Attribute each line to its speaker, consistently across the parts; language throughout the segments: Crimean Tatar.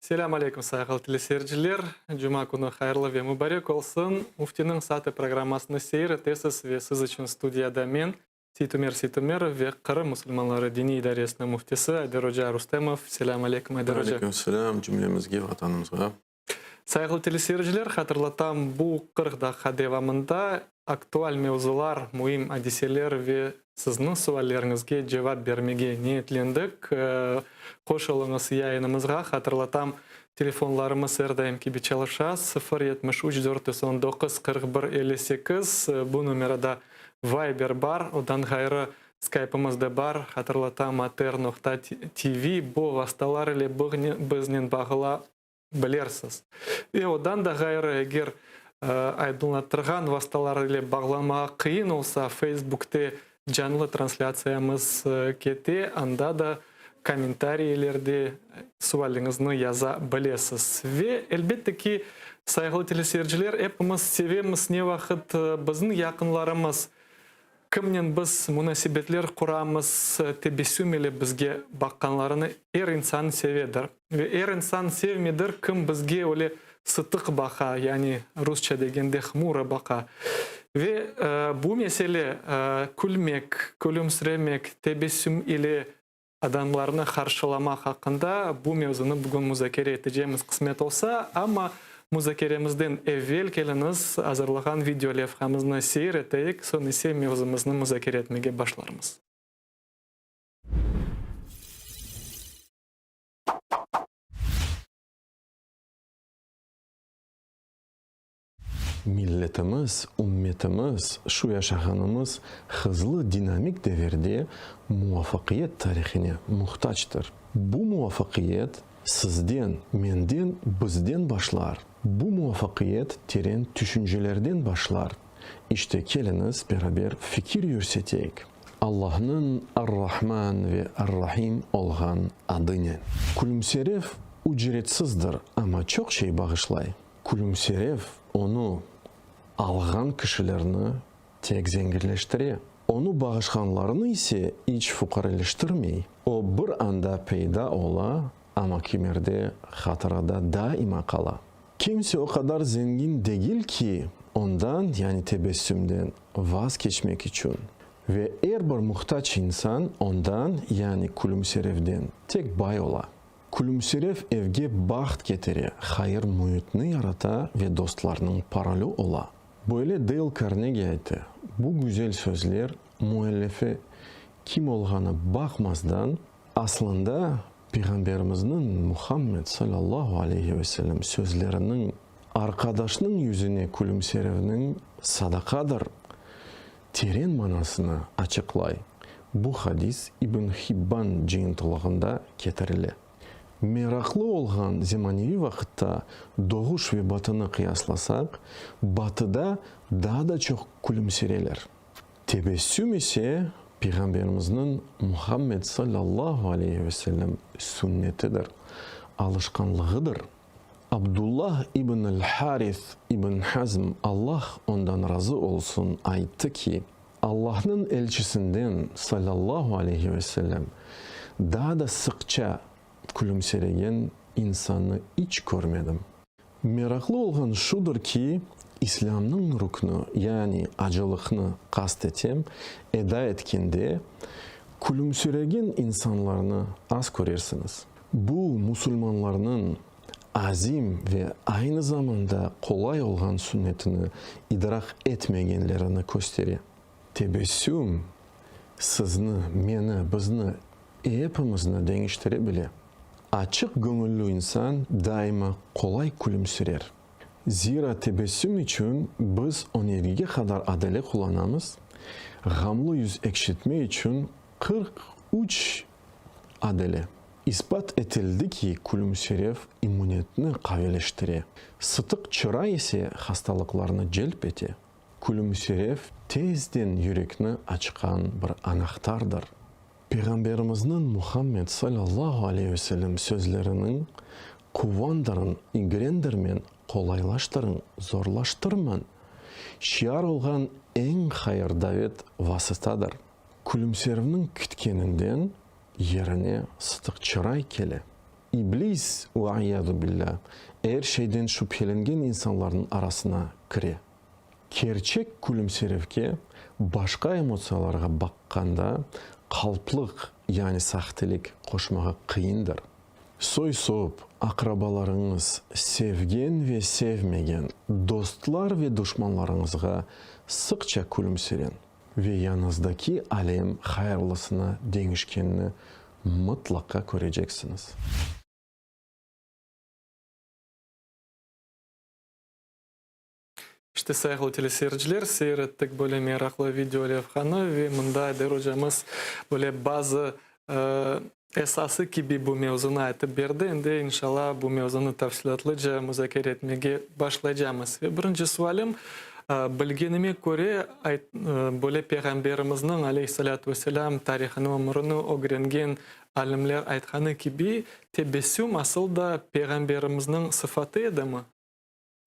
Speaker 1: Selâm aleyküm, sayğılı teleseyirciler! Cuma künü hayırlı ve mübarek olsun! Müftiniñ saatı programmasını seyir etesiz ve siz içün studiyada men, Seytumer Seytumerov ve Qırım musulmanları diniy idaresiniñ müftisi Ayder oca Rustemov. Selâm aleyküm, Ayder oca!
Speaker 2: Aleyküm selâm cümlemizge, Vatanımızğa.
Speaker 1: Sayğılı teleseyirciler, hatırlatam, bu 40 daqqa devamında aktual mevzular, müim adiseler ve sizniñ sualleriñizge cevap bermege niyetlendik. Qoşulıñız yayınımızğa. Hatırlatam, telefonlarımız er daim kibi çalışa, 0 73 419 41 58, bu nomerada Viber bar, odan ğayrı Skype'ımız da bar, hatırlatam, atr noqta tv, bu vastalar ile biznen bağıla bilersiz. Ve odan da ğayrı, eger aydınlattırğan vastalar ile bağlanmağa qıyın olsa, Facebookte canlı translâtsiyamız kete, anda da kommentariylerde sualiñizni yaza bilesiz. Ve, elbette ki, sayğılı teleseyirciler, epimiz sevemiz ne vaqıt bizim yaqınlarımız, Kimnen biz munasebetler quramız, tebessüm ile bizge baqqanlarını er insan sevedir. Ve er insan sevmedir, kim bizge öyle sıtıq baqa, yani rusça degende hmuro baqa. Ve bu mesele külmek, külümsiremek, tebessüm ile adamlarnı qarşılamaq aqqında bu mevzunı bugün muzakere etecemiz, qısmet olsa. Amma muzakeremizden evel keliñiz, azırlağan video levhamıznı seyir eteyik, soñ ise mevzumıznı muzakere etmege başlarmız.
Speaker 2: Milletimiz, ümmetimiz şu yaşağanımız hızlı dinamik devirde muvafaqiyet tarihine muhtactır. Bu muvafaqiyet sizden, menden, bizden başlar. Bu muvafaqiyet teren tüşüncelerden başlar. İşte keliñiz beraber fikir yürseteyik Allahnıñ Ar-Rahman ve Ar-Rahim olğan adınen. Külümserev ücretsizdir, amma çoq şey bağışlay. Külümserev onı alğan kişilerni tek zenginleştire, onı bağışqanlarnı ise iç fuqareleştirmey. O bir anda peyda ola, amma kimerde hatırada daima qala. Kimse o qadar zengin degil ki, ondan, yani tebessümden, vazgeçmek içün. Ve er bir muhtac insan ondan, yani külümserevden, tek bay ola. Külümsirev evge baht ketire, hayır müitni yarata ve dostlarnıñ parolü ola. Böyle Deyl Karnegi aytı. Bu güzel sözler, müellifi kim olğanı baqmazdan, aslında Peyğamberimizniñ Muhammed salâllahu aleyhi ve sellem sözleriniñ arqadaşnıñ yüzüne külümserevniñ sadaqadır teren manasını açıqlay. Bu hadis İbn Hibban cıyıntılığında ketirile. Meraqlı olğan zemaneviy vaqıtta Doğuş ve Batını qıyaslasaq, Batıda daa da çoq külümsireler. Tebessüm ise Peyğamberimizniñ Muhammed sallallahu aleyhi ve sellem sünnetidir, alışqanlığıdır. Abdullah ibn el-Harith ibn Hazm, Allah ondan razı olsun, ayttı ki, Allahnıñ elçisinden, salâllahu aleyhi ve sellem, daa da sıqça külümseregen insannı iç körmedim. Meraqlı olğan şudır ki, İslâmnıñ ruknü, yani acılıqnı qast etem, eda etkende, külümsiregen insanlarnı az körersiñiz. Bu, musulmanlarnıñ azim ve aynı zamanda qolay olğan sünnetini idraq etmegenlerini köstere. Tebessüm sizni, meni, bizni, epimizni deñiştire bile. Açıq göñülli insan daima qolay külümsirer. Zira tebessüm içün biz on yedige qadar adale qullanamız, ğamlı yüz ekşitme içün 43 adale. İsbat etildi ki, külümsirev immunitni qavileştire, sıtıq çıray ise hastalıqlarnı celp ete. Külümsirev tezden yürekni açqan bir anahtardır. Peyğamberimizniñ Muhammed salâllahu aleyhi ve sellem sözleriniñ Quvandırıñ, igrendirmeñ, qolaylaştırıñ, zorlaştırmañ şiar olğan eñ hayır davet vasıtadır. Külümservniñ kitkeninden yerine sıtıq çıray kele. İblis, ve-iyâzu billâ, er şeyden şübhelengen insanlarnıñ arasına kire. Kerçek külümserevge başqa emotsiyalarğa baqqanda qalplıq, yani sahtelik qoşmağa qıyındır. Soy-sop, aqrabalarıñız, sevgen ve sevmegen dostlar ve duşmanlarıñızğa sıqça külümsireñ ve yanıñızdaki alem hayırlısına deñişkenini mıtlaqa köreceksiñiz.
Speaker 1: İşte, sayğılı teleseyirciler, seyir ettik böyle meraqlı video levhanı ve mında Ayder ocamız böyle bazı esası kibi bu mevzunı aytıp berdi. Endi, inşallah, bu mevzunı tafsilâtlıca muzakere etmege başlaycamız. Ve birinci sualim, bilgenime köre, böyle Peyğamberimizniñ, aleyhi salâtu ve selâm, tarihini, ömürini ögrengen alimler aytqanı kibi, tebessüm asıl da Peyğamberimizniñ sıfatı edimi?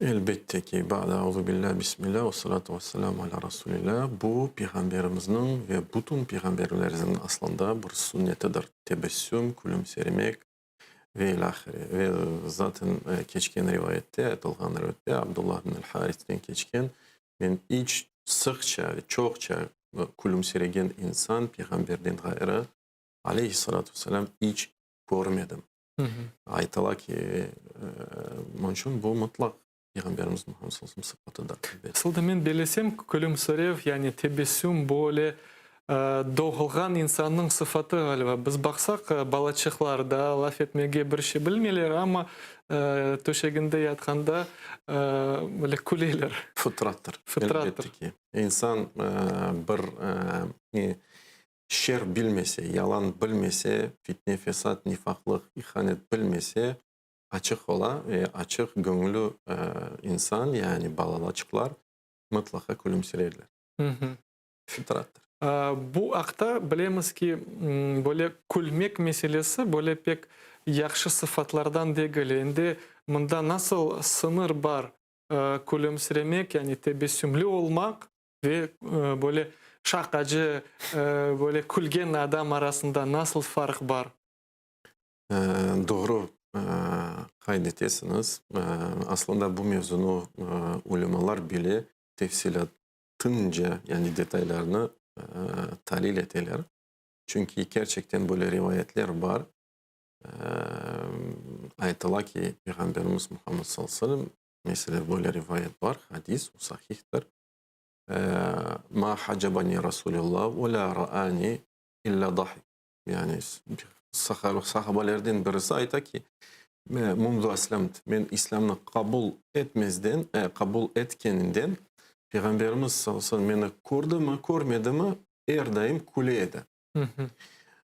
Speaker 2: Elbette ki, ba'de auzubillâ, bismillâ, ve salâtu ve selâmu alâ rasulillâ, bu Peyğamberimizniñ ve bütün peyğamberlerimizniñ aslında bir sünnetidir, tebessüm, külümseremek ve ilâhre. Ve zaten keçken rivayette, aytılğan rivayette, Abdullah ibn el-Haristen keçken, Men iç sıqça ve çoqça külümseregen insan Peyğamberden ğayrı, aleyhi-salâtu ve selâm, iç körmedim. Aytıla ki, onıñ içün bu mıtlaq Peyğamberimiz Muhammed sallallahu aleyhi ve sellem sıfatıdır, elbette.
Speaker 1: Asıl da men bellesem, külümsirev, yani tebessüm böyle doğulğan insannıñ sıfatı ğaliba. Biz baqsaq, balaçıqlar daa laf etmege bir şey bilmeyler, amma töşeginde yatqanda böyle küleler.
Speaker 2: Fıtrattır.
Speaker 1: Fıtrattır.
Speaker 2: Elbette ki. İnsan bir Şer bilmese, yalan bilmese, fitne-fesat, nifaqlıq, ihanet bilmese, açıq ola ve açıq göñüllü insan, yani balalaçıqlar mıtlaqa külümsirerler. Fitrattır.
Speaker 1: Bu aqta bilemiz ki, böyle külmek meselesi böyle pek yahşı sıfatlardan degil. Endi mında nasıl sıñır bar, külümsiremek, yani tebessümli olmaq Ve böyle şaqacı, böyle külgen adam arasında nasıl farq bar?
Speaker 2: Doğru qayd etesiñiz. Aslında bu mevzunı ulemalar bile tefsilâtınca, yani detaylarını talil eteler. Çünki kerçekten böyle rivayetler bar. Aytıla ki, Peyğamberimiz Muhammed sallallahu aleyhi ve sellem, meselâ, böyle rivayet bar, hadis, o sahihtir, Ma hacabani Rasulullah ve la raani illa dahik. Yani sahabelerden birisi ayta ki, Munzu aslemt, men İslâmnı qabul etmezden, qabul etkeninden Peyğamberimiz sallallahu aleyhi ve sellem meni kördimi, körmedimi, er daim küle edi.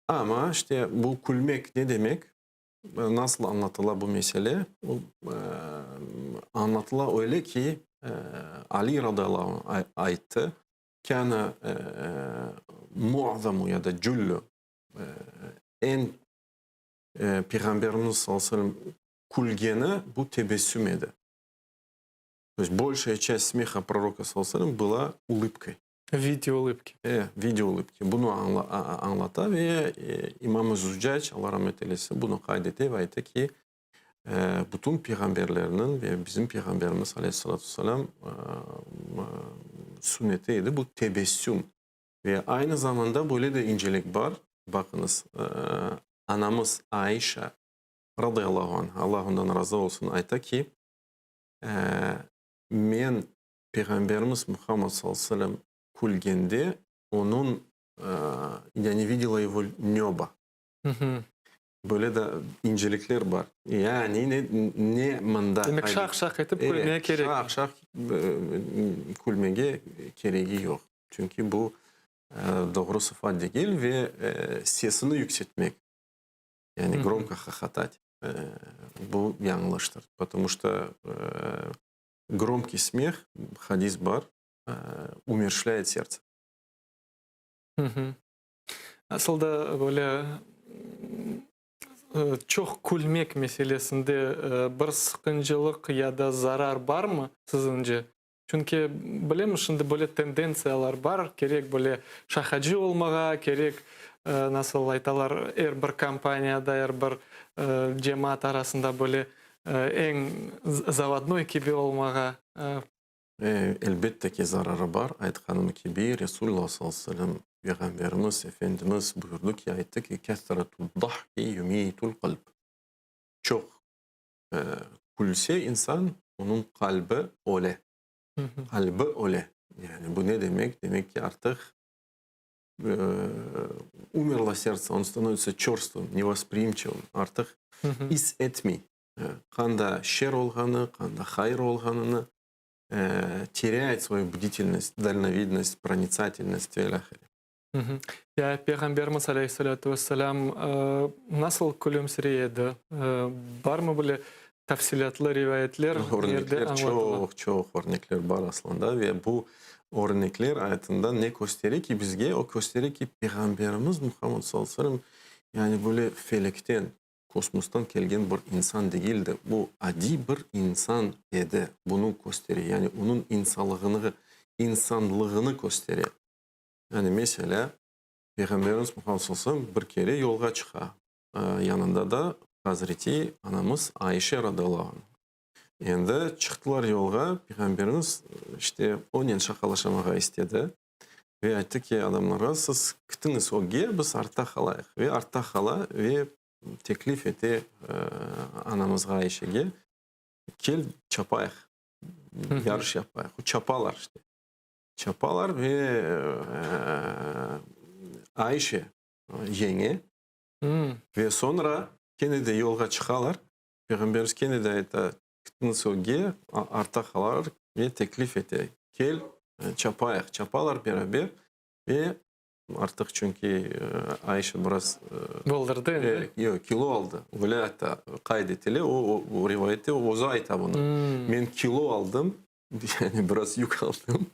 Speaker 2: Amma işte bu külmek ne demek? Nasıl añlatıla bu mesele? Añlatıla öyle ki, Ali radıyallahu anh ayttı, Kâne mu'zamu ya da cüllü, eñ Peyğamberimiz sallallahu aleyhi ve sellem külgeni bu tebessüm edi. To есть bolşaya çast smeha proroka sallallahu aleyhi ve sellem была ulыбkay.
Speaker 1: Vide ulыбki.
Speaker 2: E, vide ulыбki. Bunı añlata ve İmam-ı Zuccac, Allah rahmet eylesin, bunı qayd ete ve ayta ki, bütün peyğamberlerniñ ve bizim Peyğamberimiz aleyhissalâtu vesselâm sünneti edi bu tebessüm. Ve aynı zamanda böyle de incelik bar, baqıñız, anamız Aişa, radıyallahu anha, Allah ondan razı olsun, ayta ki, Men Peyğamberimiz Muhammed sallallahu aleyhi ve sellem külgende, onıñ, ya ne videla ego nöba. Böyle de incelikler bar. Yani ne, ne mında.
Speaker 1: Demek şaq-şaq etip külmege kerek.
Speaker 2: Şaq-şaq külmege keregi yoq. Çünki bu doğru sıfat degil ve sesini yükseltmek. Yani gromko hohotat, bu yañlıştır. Potomu şto gromkiy smeh, hadis bar, umerşlâyet serdtse.
Speaker 1: Asıl da böyle çoq külmek meselesinde bir sıqıncılıq ya da zarar barmı siziñce? Çünki bilemiz, şimdi böyle tendentsiyalar bar, kerek böyle şaqacı olmağa, kerek. Nasıl aytalar, er bir kompaniyada, er bir cemaat arasında böyle eñ zavodnoy kibi olmağa?
Speaker 2: Elbette ki, zararı bar. Aytqanım kibi, Resulullah sallallahu aleyhi ve sellem, Peyğamberimiz, Efendimiz buyurdı ki, ayttı ki, Kesretu'd-dahki yumitul qalb. Çoq külse insan, onıñ qalbi öle. Qalbi öle. Yani bu ne demek? Demek ki, artıq Umерlo sertse, on stanovitsa çörstvım, nevospriimçivım, artıq is etmey, qanda şer olğanı, qanda hayır olğanını, terâyet svoyu bditelnost, dalnovidnost, pronitsatelnost ve ilâhre.
Speaker 1: Ya Peyğamberimiz aleyhissalâtu vesselâm nasıl külümsirey edi? Barmı böyle Tafsilâtlı rivayetler nerde
Speaker 2: Örnekler añlatıla? çoq, çoq örnekler bar aslında ve bu örnekler aytında ne köstere ki bizge? O köstere ki, Peyğamberimiz Muhammed sallallahu aleyhi ve sellem yani böyle felekten, kosmostan kelgen bir insan degildi. Bu adiy bir insan edi. Bunı köstere, yani onıñ insanlığını, insanlığını köstere. Yani meselâ, Peyğamberimiz Muhammed sallallahu aleyhi ve sellem bir kere yolğa çıqa. Yanında da Hazreti anamız Ayşe radıyallahu anha. Endi çıqtılar yolğa, Peyğamberimiz işte onen şaqalaşamağa istedi ve ayttı ki, adamlarğa, siz kitiñiz ögge, biz artta qalayıq. Ve artta qala ve teklif ete anamızğa Ayşege, kel çapayıq, yarış yapayıq. Çapalar işte. Çapalar ve Ayşe yeñe. Ve soñra kene de yolğa çıqalar. Peyğamberimiz kene de ayta, Kitiñiz ögge, artta qalar ve teklif ete, Kel, çapayıq. Çapalar beraber ve artıq çünki Ayşe biraz
Speaker 1: Boldurdı endi.
Speaker 2: Yoq, kilo aldı. Öyle ayta, qayd etile, o rivayette özü ayta bunı. Men kilo aldım, Yani biraz yük aldım.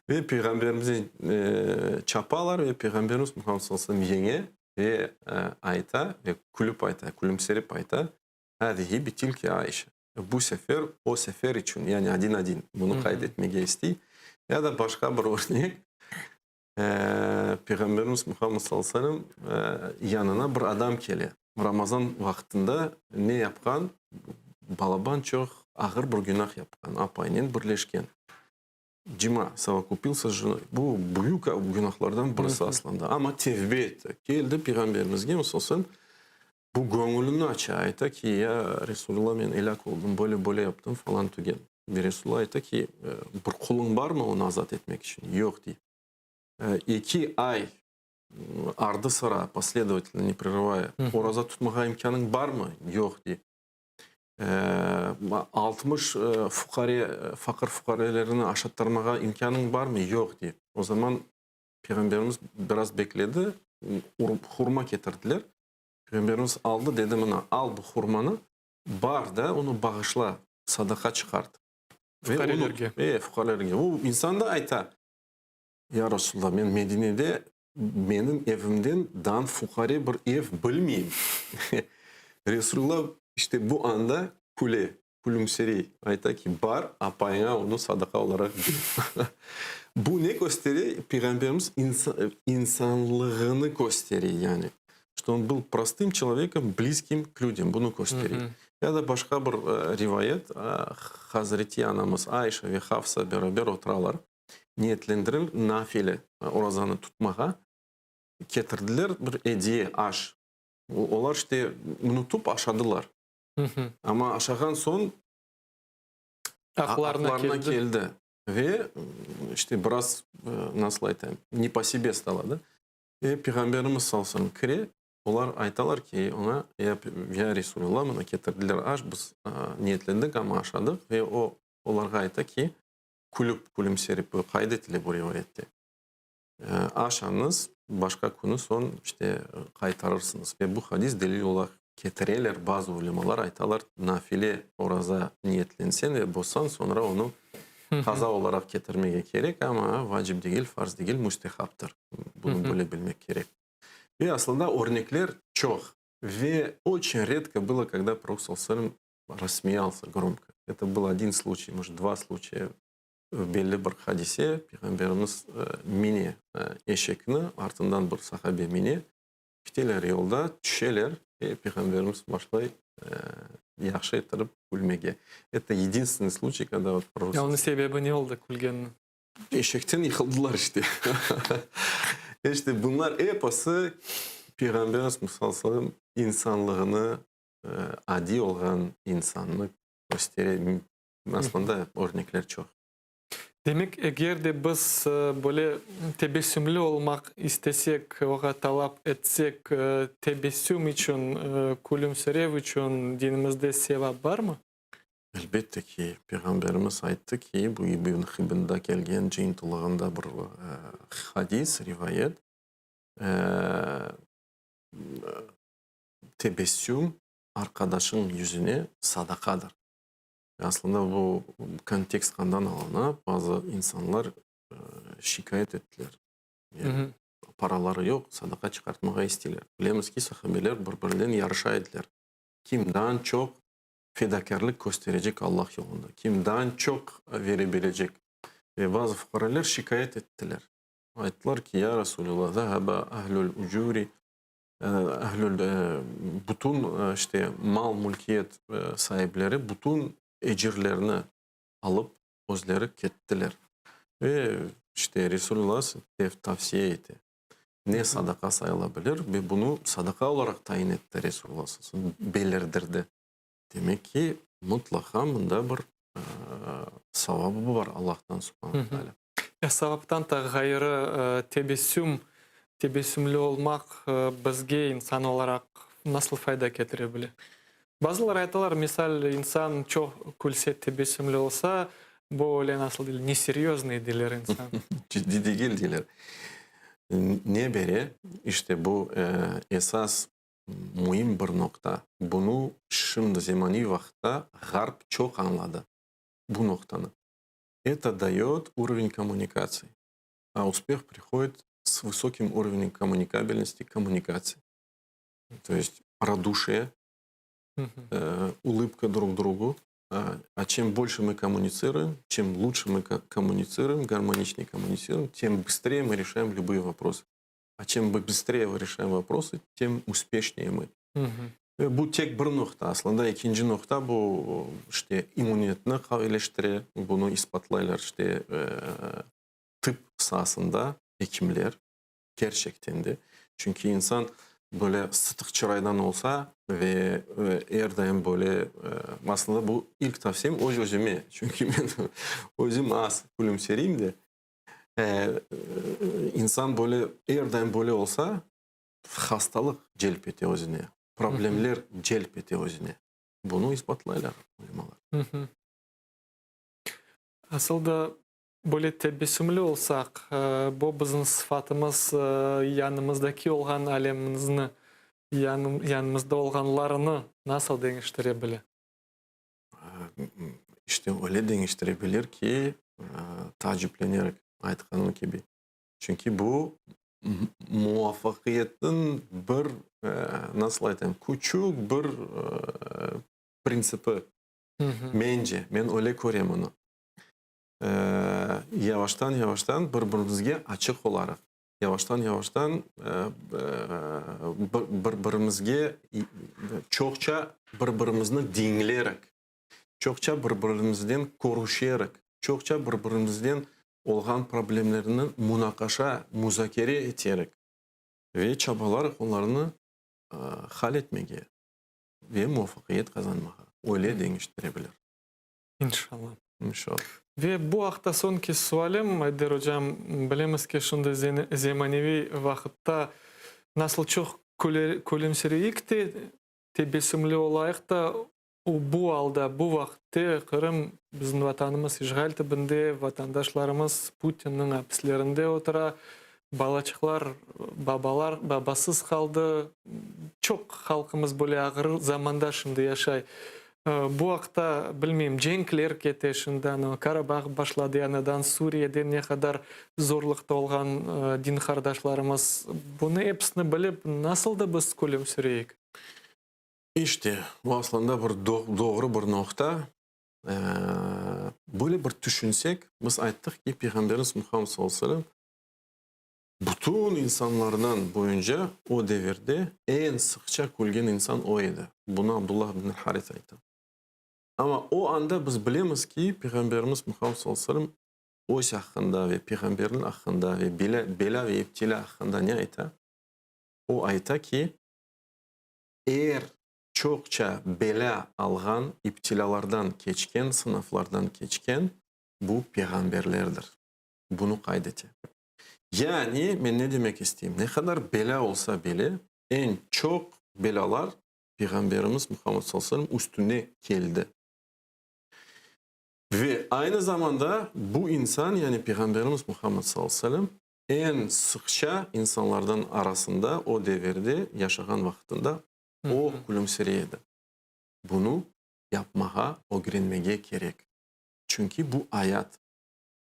Speaker 2: Ve Peyğamberimiznen çapalar ve Peyğamberimiz Muhammed sallallahu aleyhi ve sellem yeñe ve ayta, ve külüp ayta, külümsirep ayta, Hâzihi bitilke Ayşe. Bu sefer o sefer içün, yani adin-adin, bunı qayd etmege istey. Ya da başqa bir örnek, Peyğamberimiz Muhammed sallallahu aleyhi ve sellem yanına bir adam kele. Ramazan vaqtında ne yapqan? Balaban çoq ağır bir günah yapqan, apayınen birleşken. Cima, sovokupilsa s jenoy. Bu büyük günahlardan birisi aslında. Amma tevbe etti. Keldi Peyğamberimizge, sallallahu aleyhi ve sellem, bu göñülini aça, ayta ki, ya Resulullah, men elâk oldım, böyle-böyle yaptım, falan tügen. Ve Resulullah ayta ki, bir quluñ barmı onı azat etmek içün? Yoq, dey. Eki ay ardı-sıra, posledovatelno, ne prerıvaya, oraza tutmağa imkânıñ barmı? Yoq, dey. 60 fuqare, faqır-fuqarelerni aşattırmağa imkânıñ barmı? Yoq, dey. O zaman Peyğamberimiz biraz bekledi, hurma ketirdiler. Peyğamberimiz aldı, dedi, mına, al bu hurmanı, bar da, onı bağışla, sadaqa çıqart.
Speaker 1: Fuqarelerge.
Speaker 2: E, fuqarelerge. O insan da ayta, Ya Resulallah, men Medinede menim evimden dan fuqare bir ev bilmeyim. Resulallah işte bu anda küle, külümsirey, ayta ki, bar, apayıña onı sadaqa olaraq ber. Bu ne köstere? Peyğamberimiz insanlığını köstere, yani, что on был prostım çelovekom, blizkim k lüdyam, bunı köstere. Ya da başqa bir rivayet, Hazreti anamız Ayşe ve Hafsa beraber oturalar. niyetlendiril nafile orazanı tutmağa ketirdiler bir ediye, aş. Olar işte unutıp aşadılar. Amma aşağan soñ aqlarına keldi. Ve işte biraz, nasıl aytayım, ne po sebe stalo, da. Ve Peyğamberimiz sallallahu aleyhi ve sellem kire, olar aytalar ki, oña, ya Resulallah, mına ketirdiler aş, biz niyetlendik, amma aşadıq. Ve o olarğa ayta ki, Külüp, külümserip, bu qayd etile bu rivayette. Aşañız, başqa künü soñ işte qaytarırsıñız. Ve bu hadis delil olaraq ketireler, bazı ulemalar aytalar, nafile oraza niyetlenseñ ve bozsañ, soñra onı qaza olaraq ketirmege kerek, amma vacip degil, farz degil, müstehaptır. Bunı böyle bilmek kerek. Ve aslında örnekler çoq. Ve oçen redko bylo, kogda Prorok sallallahu aleyhi ve sellem rassmeyalsâ gromko. Eto byl odin sluçay, может, dva sluçaya. Belli bir hadise, Peyğamberimiz mine eşekni, artından bir sahabe mine, kiteler yolda, tüşeler, ve Peyğamberimiz başlay yahşı ettirip külmege. Это единственный случай, когда вот
Speaker 1: Ya onıñ sebebi ne oldı külgeniniñ?
Speaker 2: Eşekten yıqıldılar işte. İşte bunlar episi Peyğamberimiz Musa aleyhisselam insanlığını, adiy olğan insannı köstere. Aslında örnekler çoq.
Speaker 1: Demek, eger de biz böyle tebessümli olmaq istesek, oğa talap etsek, tebessüm içün, külümsirev içün dinimizde sevap barmı?
Speaker 2: Elbette ki, Peyğamberimiz ayttı ki, bu İbn Hibnda kelgen cıyıntılığında bir hadis, rivayet, tebessüm arqadaşıñ yüzüne sadaqadır. Aslında bu kontekst qandan alına, bazı insanlar şikâyet ettiler. Yani paraları yoq, sadaqa çıqartmağa isteyler. Bilemiz ki, sahabeler bir-birinden yarışa ediler. Kimdan çoq fedakârlik kösterecek Allah yolunda, kimdan çoq vere bilecek. Ve bazı fuqareler şikâyet ettiler. Ayttılar ki, ya Rasulullah, zahaba ahlul ucuri, ahlul, bütün işte mal-mülkiyet saipleri bütün ecirlerni alıp özleri kettiler. Ve işte Resulullah tavsiye ete. Ne sadaqa sayıla bilir ve bunı sadaqa olaraq tayin etti Resulullah belirdirdi. Demek ki, mutlaqa mında bir savabı bar Allahtan subhane teala.
Speaker 1: Ya savaptan da ğayrı tebessüm, tebessümli olmaq bizge insan olaraq nasıl fayda ketire bile? Bazıları aytalar, misal, insan çoq külse, tebessümli olsa, bu öyle nasıl deyler, neseryöznıy deyler insan.
Speaker 2: Ciddiy degil deyler. Ne bere? İşte bu esas müim bir noqta. Bunı şimdi zemaniy vaqıtta Ğarp çoq añladı, bu noqtanı. Это dayot uroven kommunikatsiy. A uspeh prihodit s vısokim urovenem kommunikabelnosti, kommunikatsiy. To est raduşiye, ulыбka drug drugu. A çem bolşe mı kommunitsiruem, çem luçşe mı kommunitsiruem, garmoniçney kommunitsiruem, tem bıstreye mı reşaem lübıye voprosı. A çem bıstreye mı reşaem voprosı, tem uspeşneye mı. Ve bu tek bir noqta. Aslında ekinci noqta bu, işte, immunitetni qaviyleştire, bunı isbatlaylar, işte, tıp saasında ekimler, kerçekten de. Çünki insan böyle sıtıq çıraydan olsa ve er daim böyle, aslında bu ilk tavsiyem öz-özüme, çünki men özüm az külümseriyim de, insan böyle er daim böyle olsa, hastalıq celp ete özüne, problemler celp ete özüne. Bunı isbatlaylar ulemalar.
Speaker 1: Asıl da böyle tebessümli olsaq, bu bizim sıfatımız yanımızdaki olğan alemimizni, yanımızda olğanlarını nasıl deñiştire bile?
Speaker 2: İşte öyle deñiştire bilir ki, taaciplenerek aytqanım kibi. Çünki bu muvafaqiyetniñ bir, nasıl aytayım, küçük bir printsipi, mence, men öyle körem onı. Yavaştan-yavaştan bir-birimizge açıq olarıq, yavaştan-yavaştan bir-birimizge çoqça bir-birimizni diñlerik, çoqça bir-birimizden körüşerik, çoqça bir-birimizden olğan problemlerni munaqaşa, muzakere eterik ve çabalarıq olarnı hal etmege ve muvafaqiyet qazanmağa. Öyle deñiştire bilir.
Speaker 1: İnşallah.
Speaker 2: İnşallah.
Speaker 1: Ve bu aqta soñki sualim, Ayder ocam, bilemiz ki, şimdi zemaneviy vaqıtta nasıl çoq külümsireyik de, tebessümli olayıq da, bu alda, bu vaqıtte Qırım, bizim Vatanımız işğal tibinde, vatandaşlarımız Putinniñ apislerinde otura, balaçıqlar babalar, babasız qaldı, çoq halqımız böyle ağır zamanda şimdi yaşay. Bu aqta, bilmeyim, cenkler kete şimdi, anavı Karabah başladı yañıdan, Suriyede ne qadar zorluqta olğan din qardaşlarımız. Bunı episini bilip, nasıl da biz külümsireyik?
Speaker 2: İşte, bu aslında bir doğru bir noqta. Böyle bir tüşünsek, biz ayttıq ki, Peyğamberimiz Muhammed sallallahu aleyhi ve sellem bütün insanlardan boyunca o devirde eñ sıqça külgen insan o edi. Bunı Abdullah ibn al-Harith ayta. Amma o anda biz bilemiz ki, Peyğamberimiz Muhammed sallallahu aleyhi ve sellem öz aqqında ve Peyğamberniñ aqqında ve belâ ve ibtilâ aqqında ne ayta? O ayta ki, er çoqça belâ alğan, ibtilâlardan keçken, sınavlardan keçken bu peyğamberlerdir. Bunı qayd ete. Yani, men ne demek isteyim? Ne qadar belâ olsa bile, eñ çoq belâlar Peyğamberimiz Muhammed sallallahu aleyhi ve sellem üstüne keldi. Ve aynı zamanda bu insan, yani Peyğamberimiz Muhammed sallallahu aleyhi ve sellem eñ sıqça insanlardan arasında o devirde yaşağan vaqtında o külümsirey edi. Bunı yapmağa, ögrenmege kerek. Çünki bu ayat.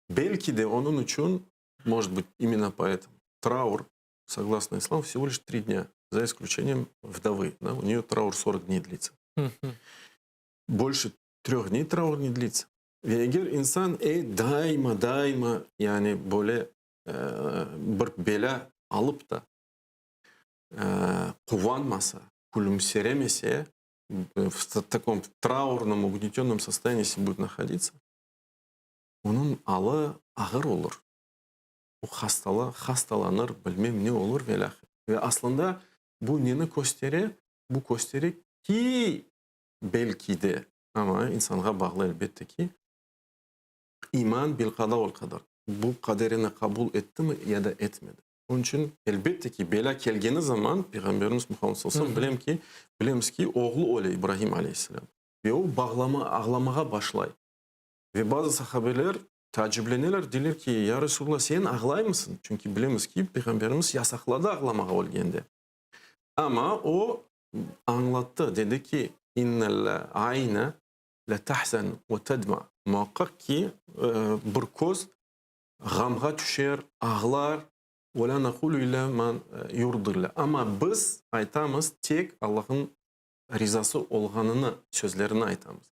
Speaker 2: Belki de onıñ içün, может быть, именно поэтому, traur, согласно исламу, всего лишь три дня, за исключением вдовы, да, у нее траур 40 дней длится. Больше трех дней траур не длится. Ve eger insan ey daima, daima, yani böyle bir belâ alıp da quvanmasa, külümseremese, v takom traurnom, ugnetönnom sostoyaniyesi будет nahodиться, onıñ alı ağır olur. O hastala, hastalanır, bilmem ne olur ve ilâhre. Ve aslında bu neni köstere? Bu köstere ki, belki de, amma insanğa bağlı elbette ki, iman bil qada vel qadar, bu qaderini qabul ettimi ya da etmedi. Onıñ içün, elbette ki, belâ kelgeni zaman, Peyğamberimiz Muhammed sallallahu aleyhi ve sellem, bilem ki, bilemiz ki, oğlu öle, İbrahim aleyhisselâm, ve o bağlama, ağlamağa başlay. Ve bazı sahabeler taacipleneler, deyler ki, Ya Resulallah, sen ağlaymısıñ? Çünki bilemiz ki, Peyğamberimiz yasaqladı ağlamağa ölgende. Amma o añlattı, dedi ki, İnnel ayne le tahzen ve tedma, muaqqaq ki, bir köz ğamğa tüşer, ağlar, ve la naqulu illa ma yurdillah, amma biz aytamız tek Allahnıñ rizası olğanını, sözlerini aytamız.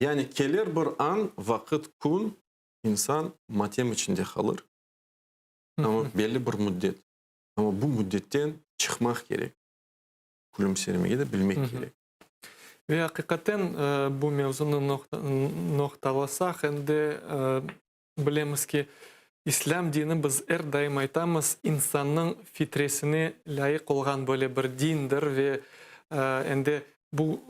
Speaker 2: Yani kelir bir an, vaqıt, kün, insan matem içinde qalır, amma belli bir müddet. Amma bu müddetten çıqmaq kerek, külümsermege de bilmek kerek.
Speaker 1: Ve aqiqaten bu mevzunı noqtalasaq, endi bilemiz ki, İslâm dini, biz er daim aytamız, insannıñ fitresine lâyıq olğan böyle bir dindir ve endi bu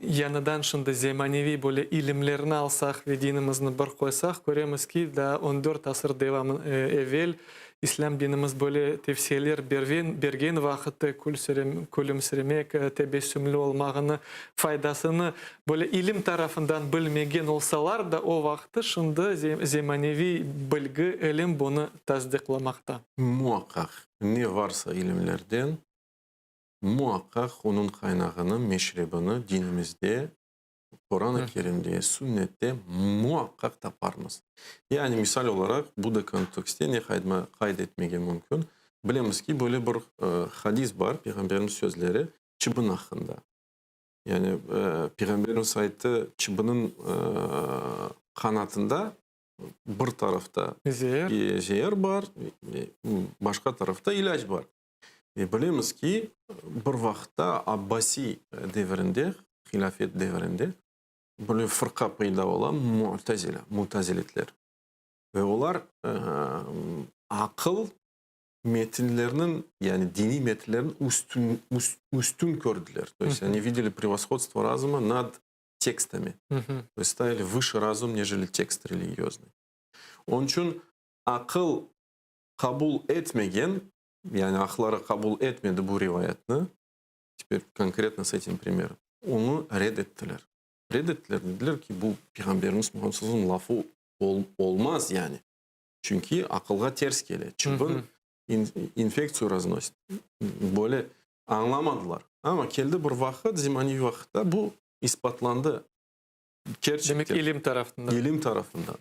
Speaker 1: yañıdan şimdi zemaneviy böyle ilimlerni alsaq ve dinimizni bir qoysaq, köremiz ki, daa on dört asır devamı evel İslâm dinimiz böyle tevsiyeler bergen vaqıtte külümsiremek, tebessümli olmağını faydasını böyle ilim tarafından bilmegen olsalar da, o vaqtı şimdi zemaneviy bilgi, ilim bunı tasdiqlamaqta.
Speaker 2: Muaqqaq, ne varsa ilimlerden, muaqqaq onıñ qaynağını, meşrebini dinimizde, Quran-ı Kerimde, Sünnette muaqqaq taparmız. Yani, misal olaraq, bu da kontekste ne qayd etmege mümkün? Bilemiz ki, böyle bir hadis bar, Peyğamberimiz sözleri, çıbın aqqında. Yani, Peyğamberimiz ayttı, çıbınıñ qanatında bir tarafta zeer bar, başqa tarafta ilâc bar. Ve bilemiz ki, bir vaqıtta Abbasiy devirinde, hilâfet devirinde böyle fırqa peyda ola, Mu'tazila, mutazilitler. Ve olar aqıl metinlerniñ, yani diniy metinlerniñ üstün, üstün kördiler. To есть oni videli prevoshodstvo razuma nad tekstami. To есть stavili vıše razum, nejeli tekst religioznyy. Onıñ içün aqıl qabul etmegen, yani aqları qabul etmedi bu rivayetni, teper konkretno s etim primerom, onı red ettiler. Red ettiler, dediler ki, bu Peyğamberimiz Muhammed sallallahu aleyhi ve sellem lafı olmaz yani. Çünki aqılğa ters kele, çıbın infektsiya raznosit. Böyle añlamadılar. Amma keldi bir vaqıt, zemaneviy vaqıtta bu isbatlandı.
Speaker 1: Kerçekten. Demek ilim tarafından.
Speaker 2: İlim tarafından.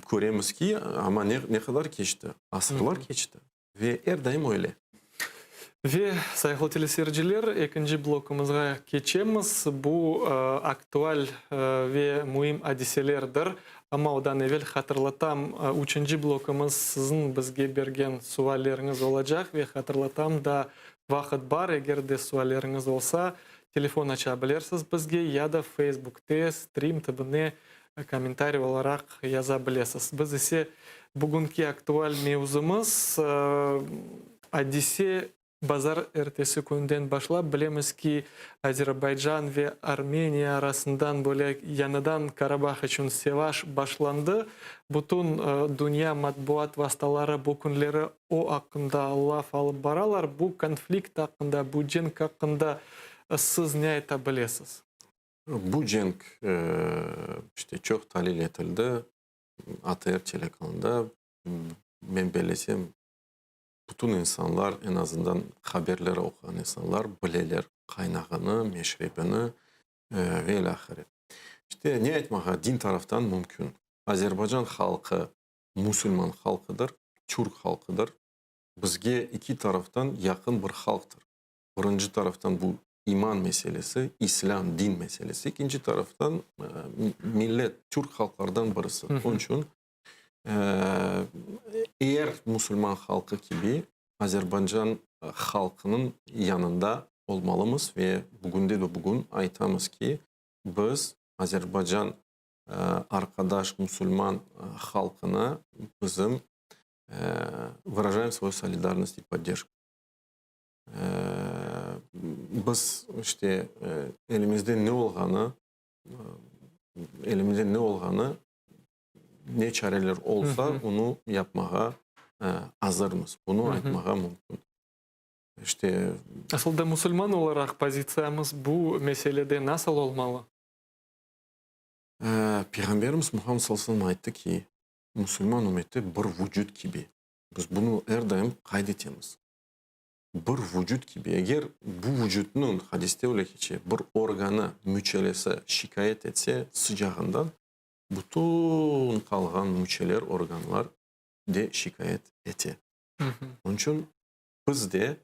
Speaker 2: Köremiz ki, amma ne qadar keçti, asırlar keçti ve er daim öyle.
Speaker 1: Ve, sayğılı teleseyirciler, ekinci blokumızğa keçemiz. Bu aktual ve müim adiselerdir. Amma odan evel hatırlatam, üçünci blokumız siziñ bizge bergen sualleriñiz olacaq. Ve hatırlatam da, vaqıt bar, eger de sualleriñiz olsa, telefon aça bilersiz bizge ya da Facebookte stream tibine kommentariy olaraq yaza bilesiz. Biz ise bugünki aktual mevzumız, adise bazar ertesi künden başlap bilemiz ki, Azerbaycan ve Armeniya arasından böyle yañıdan Karabah içün sevaş başlandı. Bütün dünya matbuat vastaları bu künleri o aqqında laf alıp baralar. Bu konflikt aqqında, bu cenk aqqında siz ne ayta bilesiz?
Speaker 2: Bu cenk işte çoq talil etildi ATR telekanalında. Men bellesem, bütün insanlar, eñ azından haberleri oquğan insanlar bileler qaynağını, meşrebini ve ilâhre. İşte ne aytmağa din taraftan mümkün? Azerbaycan halqı musulman halqıdır, türk halqıdır. Bizge iki taraftan yaqın bir halqtır. Birinci taraftan bu iman meselesi, islâm din meselesi, ekinci taraftan millet, türk halqlardan birisi. Onıñ içün er musulman halqı kibi Azerbaycan halqınıñ yanında olmalımız ve bugünde de bugün aytamız ki, biz Azerbaycan arqadaş musulman halqına bizim vırajaem svoyu solidarnost i podderjku. Biz işte elimizde ne olğanı, elimizde ne olğanı, ne çareler olsa, onı yapmağa azırmız. Bunı aytmağa mümkün. İşte.
Speaker 1: Asıl da musulman olaraq pozitsiyamız bu meselede nasıl olmalı?
Speaker 2: Peyğamberimiz Muhammed sallallahu aleyhi ve sellem ayttı ki, musulman ümmeti bir vucut kibi. Biz bunı er daim qayd etemiz. Bir vucut kibi. Eger bu vucutnıñ, hadiste öyle keçe, bir organı, müçelesi şikâyet etse sıcağından, bütün qalğan müçeler, organlar de şikâyet ete. Onıñ içün biz de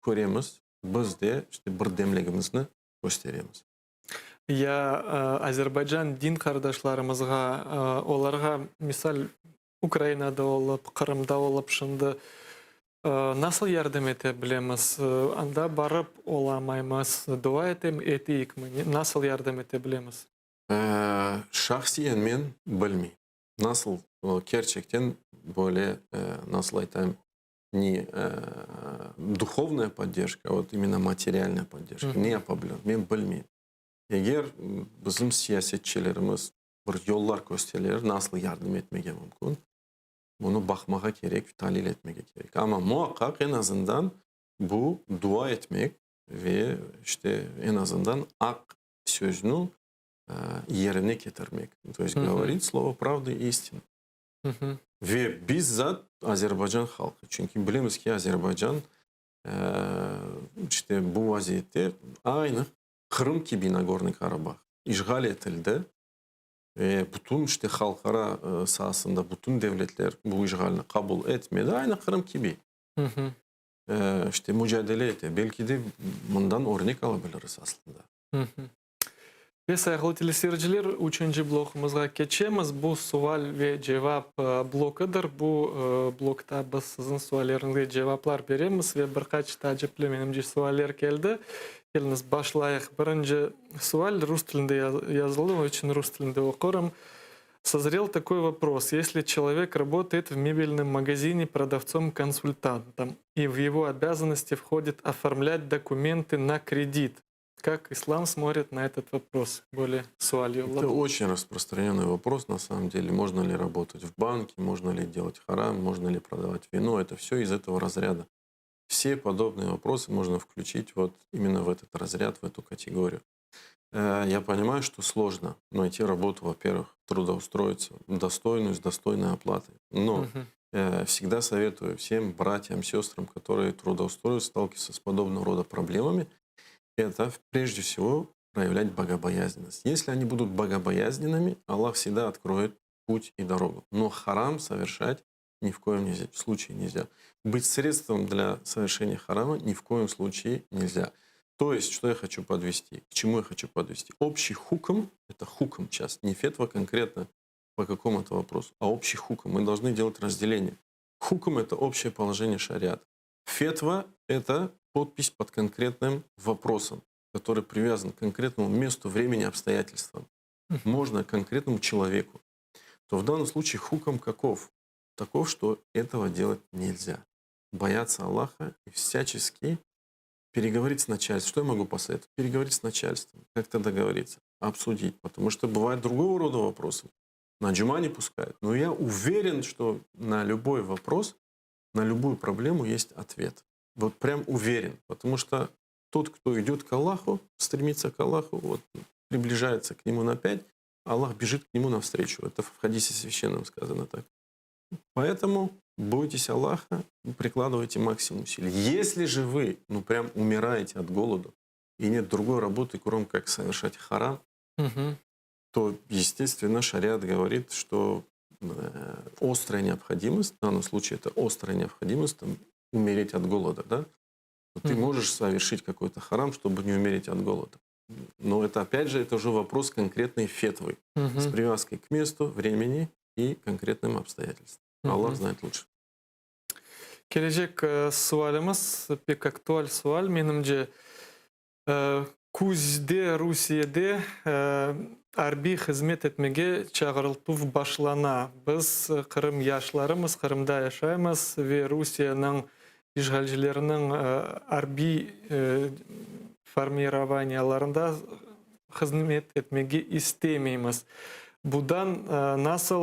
Speaker 2: köremiz, biz de işte birdemligimizni kösteremiz.
Speaker 1: Ya Azerbaycan din qardaşlarımızğa, olarğa, misal, Ukrainada olıp, Qırımda olıp şimdi nasıl yardım ete bilemiz? Anda barıp olamaymız, dua eteyikmi? Nasıl yardım ete bilemiz?
Speaker 2: Şahsiyen men bilmeyim, nasıl kerçekten böyle, nasıl aytayım, ne duhovnaya podderjka, a vot imенно materialnaya podderjka, ne yapa bilir, men bilmeyim. Eger bizim siyasetçilerimiz bir yollar köstereler, nasıl yardım etmege mümkün, bunı baqmağa kerek, talil etmege kerek. Amma muaqqaq eñ azından bu dua etmek ve işte eñ azından aq sözni yerine ketirmek, to est govorit slovo pravdı i istiny. Ve bizzat Azerbaycan halqı, çünki bilemiz ki, Azerbaycan işte bu vaziyette aynı Qırım kibi Nagornıy Karabah işğal etildi ve bütün işte halqara saasında bütün devletler bu işğalni qabul etmedi, aynı Qırım kibi işte mücadele ete. Belki de mından örnek ala biliriz aslında.
Speaker 1: Ve, sayğılı teleseyirciler, üçünci blokumızğa keçemiz. Bu sual ve cevap blokudır. Bu blokta biz siziñ sualleriñizge cevaplar beremiz ve bir qaç taacipli, menimce, sualler keldi. Keliñiz, başlayıq. Birinci sual rus tilinde yazıldı, onıñ içün rus tilinde oqurım. Sozrel takoy vopros, esli çelovek rabotaet v mebelnom magazine prodavtsom-konsultantom, i v ego obâzannosti vhodit oformlât dokumentı na kredit, Как ислам смотрит на этот вопрос? Böyle sual yolladı.
Speaker 2: Это очень распространенный вопрос, на самом деле. Можно ли работать в банке, можно ли делать харам, можно ли продавать вино. Это все из этого разряда. Все подобные вопросы можно включить вот именно в этот разряд, в эту категорию. Я понимаю, что сложно найти работу, во-первых, трудоустроиться, достойную, с достойной оплатой. Но всегда советую всем братьям, сестрам, которые трудоустроятся, сталкиваются с подобного рода проблемами, это прежде всего проявлять богобоязненность. Если они будут богобоязненными, Аллах всегда откроет путь и дорогу. Но харам совершать Ни в коем нельзя, случае нельзя. Быть средством для совершения харама ни в коем случае нельзя. То есть, что я хочу подвести? К чему я хочу подвести? Общий хукм, это хукм сейчас, не фетва конкретно по какому-то вопросу, а общий хукм. Мы должны делать разделение. Хукм – это общее положение шариата. Фетва – это подпись под конкретным вопросом, который привязан к конкретному месту, времени, обстоятельствам. Можно конкретному человеку. То в данном случае хукм каков? Таков, что этого делать нельзя. Бояться Аллаха и всячески переговорить с начальством. Что я могу посоветовать? Переговорить с начальством, как-то договориться, обсудить. Потому что бывают другого рода вопросы. На джума не пускают. Но я уверен, что на любой вопрос, на любую проблему есть ответ. Вот прям уверен. Потому что тот, кто идет к Аллаху, стремится к Аллаху, вот, приближается к нему на пять, Аллах бежит к нему навстречу. Это в хадисе священном сказано так. Поэтому бойтесь Аллаха, прикладывайте максимум усилий. Если же вы, ну прям умираете от голода, и нет другой работы, кроме как совершать харам,
Speaker 1: Мгм.
Speaker 2: то, естественно, шариат говорит, что острая необходимость, в данном случае это острая необходимость, там, умереть от голода, да? То ты
Speaker 1: Мгм.
Speaker 2: можешь совершить какой-то харам, чтобы не умереть от голода. Но это, опять же, это уже вопрос конкретной фетвы с
Speaker 1: Мгм.
Speaker 2: привязкой к месту, времени и конкретным обстоятельствам. Аллах
Speaker 1: Мгм.
Speaker 2: знает лучше.
Speaker 1: Kelecek sualimiz pek aktual sual, menimce. Küzde Rusiyede arbiy hızmet etmege çağırıltuv başlana. Biz, Qırım yaşlarımız, Qırımda yaşaymız ve Rusiyeniñ işğalcileriniñ arbiy formirovaniyalarında hızmet etmege istemeymiz. Budan nasıl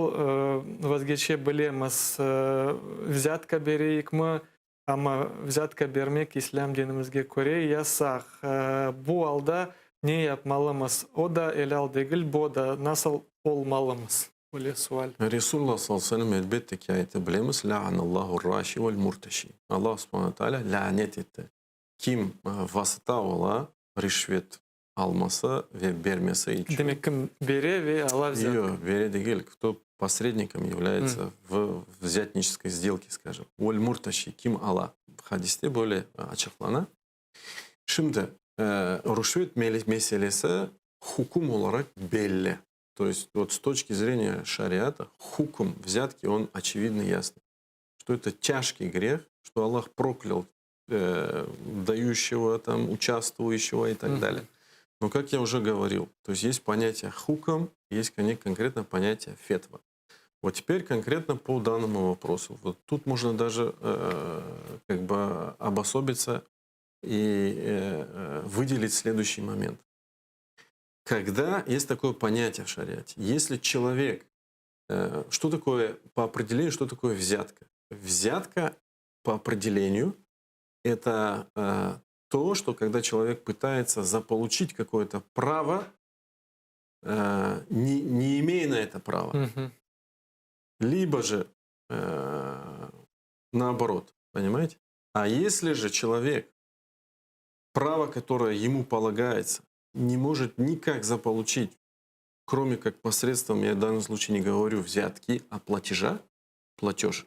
Speaker 1: vazgeçe bilemiz? Vzâtka bereyikmi? Amma vzâtka bermek islâm dinimizge köre yasaq. Bu alda ne yapmalımız? O da elâl degil, bu da nasıl olmalımız? Böyle sual.
Speaker 2: Resulullah sallallahu aleyhi ve sellem elbette ki aytı, bilemiz, La'anallahu r-raşi vel-murteşi. Allah subhane teala lânet etti. Kim vasıta ola rişvet alması ve bermesi içün.
Speaker 1: Demek, kim bere ve ala vzâtka.
Speaker 2: Yoq, bere degil, кто посредником является в взятнической сделке, скажем. Vel-murteşi, kim ala. Hadiste böyle açıqlana. Şimdi, rüşvet meselesi hüküm olaraq belli. То есть, вот с точки зрения шариата, хукм взятки, он очевидно ясный. Что это тяжкий грех, что Аллах проклял дающего, там, участвующего и так
Speaker 1: Мгм.
Speaker 2: далее. Но, как я уже говорил, то есть есть понятие хукм, есть конкретно понятие фетва. Вот теперь конкретно по данному вопросу. Вот тут можно даже как бы обособиться и выделить следующий момент. Когда есть такое понятие в шариате, если человек, что такое по определению, что такое взятка? Взятка по определению это то, что когда человек пытается заполучить какое-то право, не имея на это права,
Speaker 1: Мгм.
Speaker 2: либо же наоборот, понимаете? А если же человек право, которое ему полагается, не может никак заполучить, кроме как посредством, я в данном случае не говорю взятки, а платежа, платеж.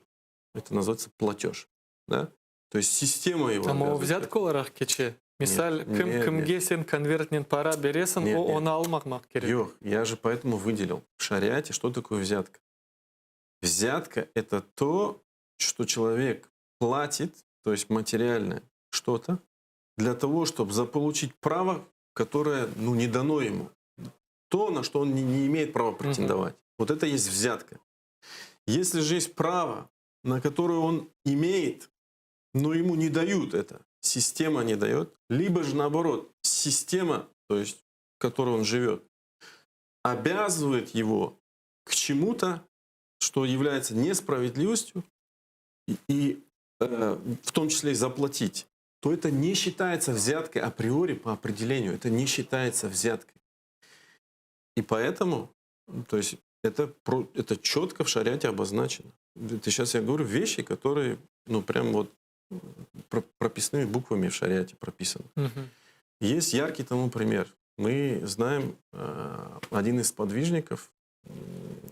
Speaker 2: Это называется платеж. Да? То есть система его
Speaker 1: Amma o
Speaker 2: обязывает.
Speaker 1: vzâtka olaraq keçe. Misal, kim
Speaker 2: нет,
Speaker 1: kimge sen konvertnen para beresiñ,
Speaker 2: Нет,
Speaker 1: o
Speaker 2: нет.
Speaker 1: onı almamaq kerek.
Speaker 2: Yoq, я же поэтому выделил в шариате, что такое взятка. Взятка – это то, что человек платит, то есть материальное что-то, для того, чтобы заполучить право, которое ну, не дано ему. То, на что он не имеет права претендовать. Вот это и есть взятка. Если же есть право, на которое он имеет, но ему не дают это, система не дает, либо же наоборот, система, то есть в которой он живет, обязывает его к чему-то, что является несправедливостью, и в том числе и заплатить, то это не считается взяткой априори по определению, это не считается взяткой. И поэтому, то есть это четко в шариате обозначено. Это сейчас я говорю вещи, которые, ну, прям вот прописными буквами в шариате прописаны.
Speaker 1: Мгм.
Speaker 2: Есть яркий тому пример. Мы знаем, один из подвижников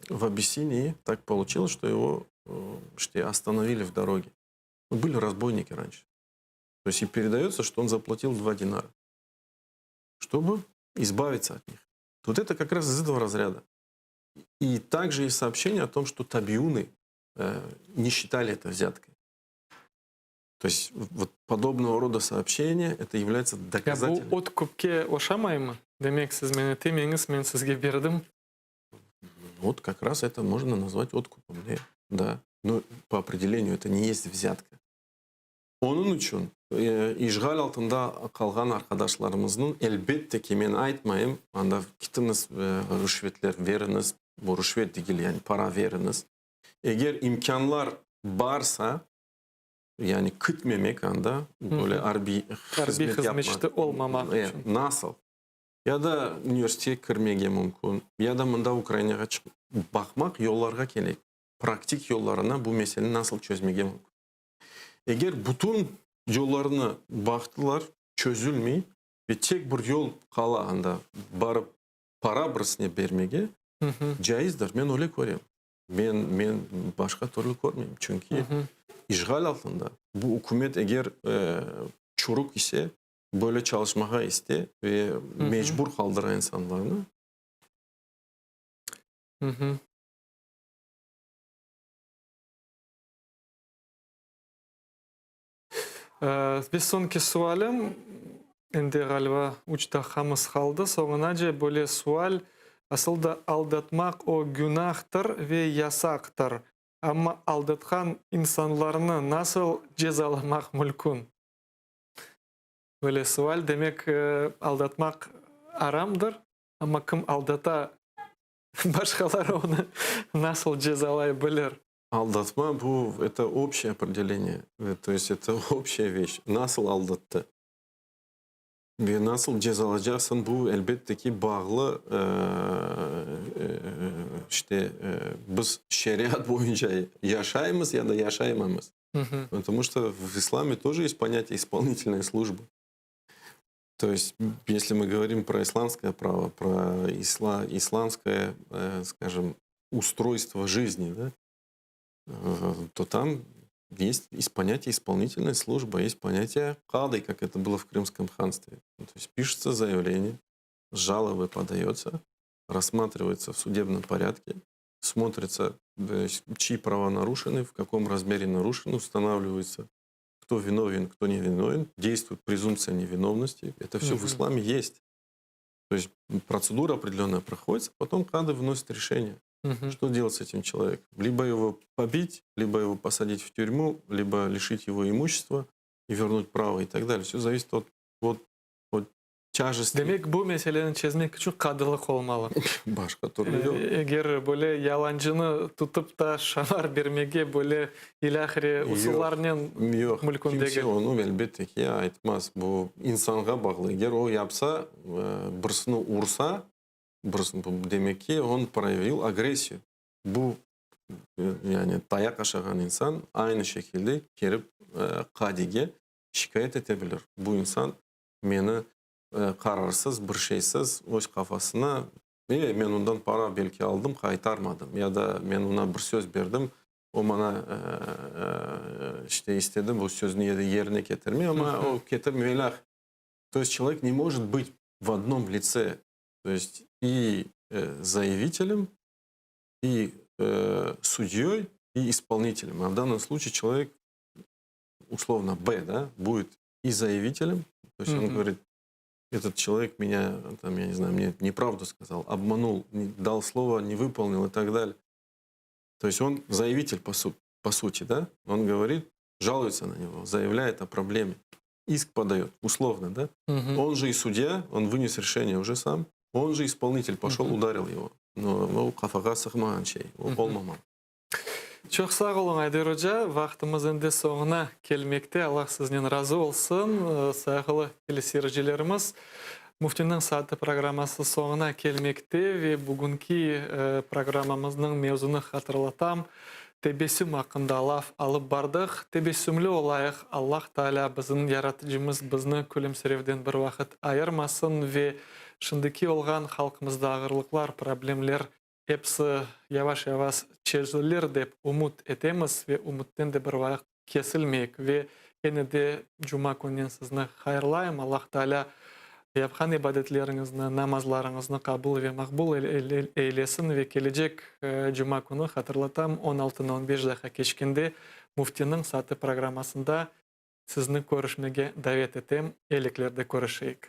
Speaker 2: в Абиссинии, так получилось, что его işte остановили в дороге. Были разбойники раньше. То есть и передается, что он заплатил 2 динара, чтобы избавиться от них. Вот это как раз из этого разряда. И также есть сообщение о том, что табиуны не считали это взяткой. То есть вот подобного рода сообщения это является
Speaker 1: Ya bu
Speaker 2: доказательством.
Speaker 1: otkupke oşamaymı? Demek, siz meni temeñiz, men sizge berdim.
Speaker 2: Вот как раз это можно назвать откупом. Да? Да. Но по определению это не есть взятка. Onıñ içün işğal altında qalğan arqadaşlarımıznıñ, elbette ki, men aytmayım, anda ketiñiz, rüşvetler beriñiz, bu rüşvet degil, yani para beriñiz. Eger imkânlar barsa, yani ketmemek anda, böyle arbiy
Speaker 1: Arbiy hızmetçi olmamaq içün.
Speaker 2: Nasıl? Ya da universitetke kirmege mümkün, ya da mında Ukrainağa çıqıp baqmaq yollarğa kerek, praktik yollarına bu meseleni nasıl çezmege mümkün. Eger bütün yollarını baqtılar, çezilmey ve tek bir yol qala anda barıp para birisine bermege, caizdir, men öyle körem. Men, men başqa türlü körmeyim, çünki işğal altında bu ükümet eger çürük ise, böyle çalışmağa iste ve mecbur qaldıra insanlarnı.
Speaker 1: Ve soñki sualim, endi ğaliba üç daqqamız qaldı, soñunace böyle sual, asıl da aldatmaq o günahtır ve yasaqtır, amma aldatqan insanlarnı nasıl cezalamaq mülkün? Böyle sual, demek, aldatmaq aramdır, amma kim aldata, başqaları onı nasıl cezalay bilir?
Speaker 2: Aldatma bu, это общее определение, то есть это общая вещь. Nasıl aldattı? Ve nasıl cezalacaqsıñ, bu elbette ki bağlı, işte biz şeriat boyunca yaşaymız ya da yaşaymamız. Потому что в исламе тоже есть понятие исполнительной службы. То есть, если мы говорим про исламское право, про исламское, скажем, устройство жизни, да, то там есть понятие исполнительной службы, есть понятие кады, как это было в Крымском ханстве. То есть пишется заявление, жалобы подается, рассматривается в судебном порядке, смотрится, чьи права нарушены, в каком размере нарушены, устанавливается, кто виновен, кто не виновен, действует презумпция невиновности. Это все в исламе есть. То есть процедура определенная проходится, потом кады выносит решение, что делать с этим человеком. Либо его побить, либо его посадить в тюрьму, либо лишить его имущества и вернуть право и так далее. Все зависит от, от, от тяжести.
Speaker 1: Demek, bu meseleni çezmek içün qadılıq olmalı.
Speaker 2: Başqa türlü yoq.
Speaker 1: Eger böyle yalancını tutıp da şamar bermege böyle ilâhre usullarnen
Speaker 2: Yoq,
Speaker 1: mümkün
Speaker 2: kimse
Speaker 1: degil.
Speaker 2: onı elbette ki aytmaz. Bu insanğa bağlı. Eger o yapsa, birisini ursa, birisini, demek ki, он проявил агрессию. Bu yani tayaq aşağan insan aynı şekilde kelip qadige şikâyet ete bilir. Bu insan meni qararsız, bir şeysiz öz qafasına, men ondan para belki aldım, qaytarmadım, ya da men oña bir söz berdim, o maña işte istedi bu sözni yerine ketirmey, amma o ketirmey ilâh. То есть человек не может быть в одном лице, то есть и заявителем, и судьей, и исполнителем. А в данном случае человек, условно, Б, да, будет и заявителем, то есть он говорит, этот человек меня, там, я не знаю, мне неправду сказал, обманул, дал слово, не выполнил и так далее. То есть он заявитель по сути, да, он говорит, жалуется на него, заявляет о проблеме, иск подает, условно, да. Он же и судья, он вынес решение уже сам, он же исполнитель, пошел, ударил его. Но o qafağa sığmağan şey, o olmamalı.
Speaker 1: Çoq sağ oluñ, Ayder oca. Vaqtımız endi soñuna kelmekte. Allah siznen razı olsun. Sayğılı teleseyircilerimiz, Müftiniñ saatı programması soñuna kelmekte ve bugünki programmamıznıñ mevzunı hatırlatam. Tebessüm aqqında laf alıp bardıq. Tebessümli olayıq. Allah Taalâ bizim Yaratıcımız bizni külümsirevden bir vaqıt ayırmasın ve şimdiki olğan halqımızda ağırlıqlar, problemler. Episi yavaş-yavas çezilir dep ümüt etemiz ve ümütten de bir vaqıt kesilmeyik. Ve kene de cuma kününen sizni hayırlayım. Allah Taalâ yapqan ibadetleriñizni, namazlarıñıznı qabul ve maqbul eylesin. Ve kelecek cuma künü, hatırlatam, on altını on beş daqqa keçkende Müftiniñ saatı programmasında sizni körüşmege davet etem. Eyliklerde körüşeyik.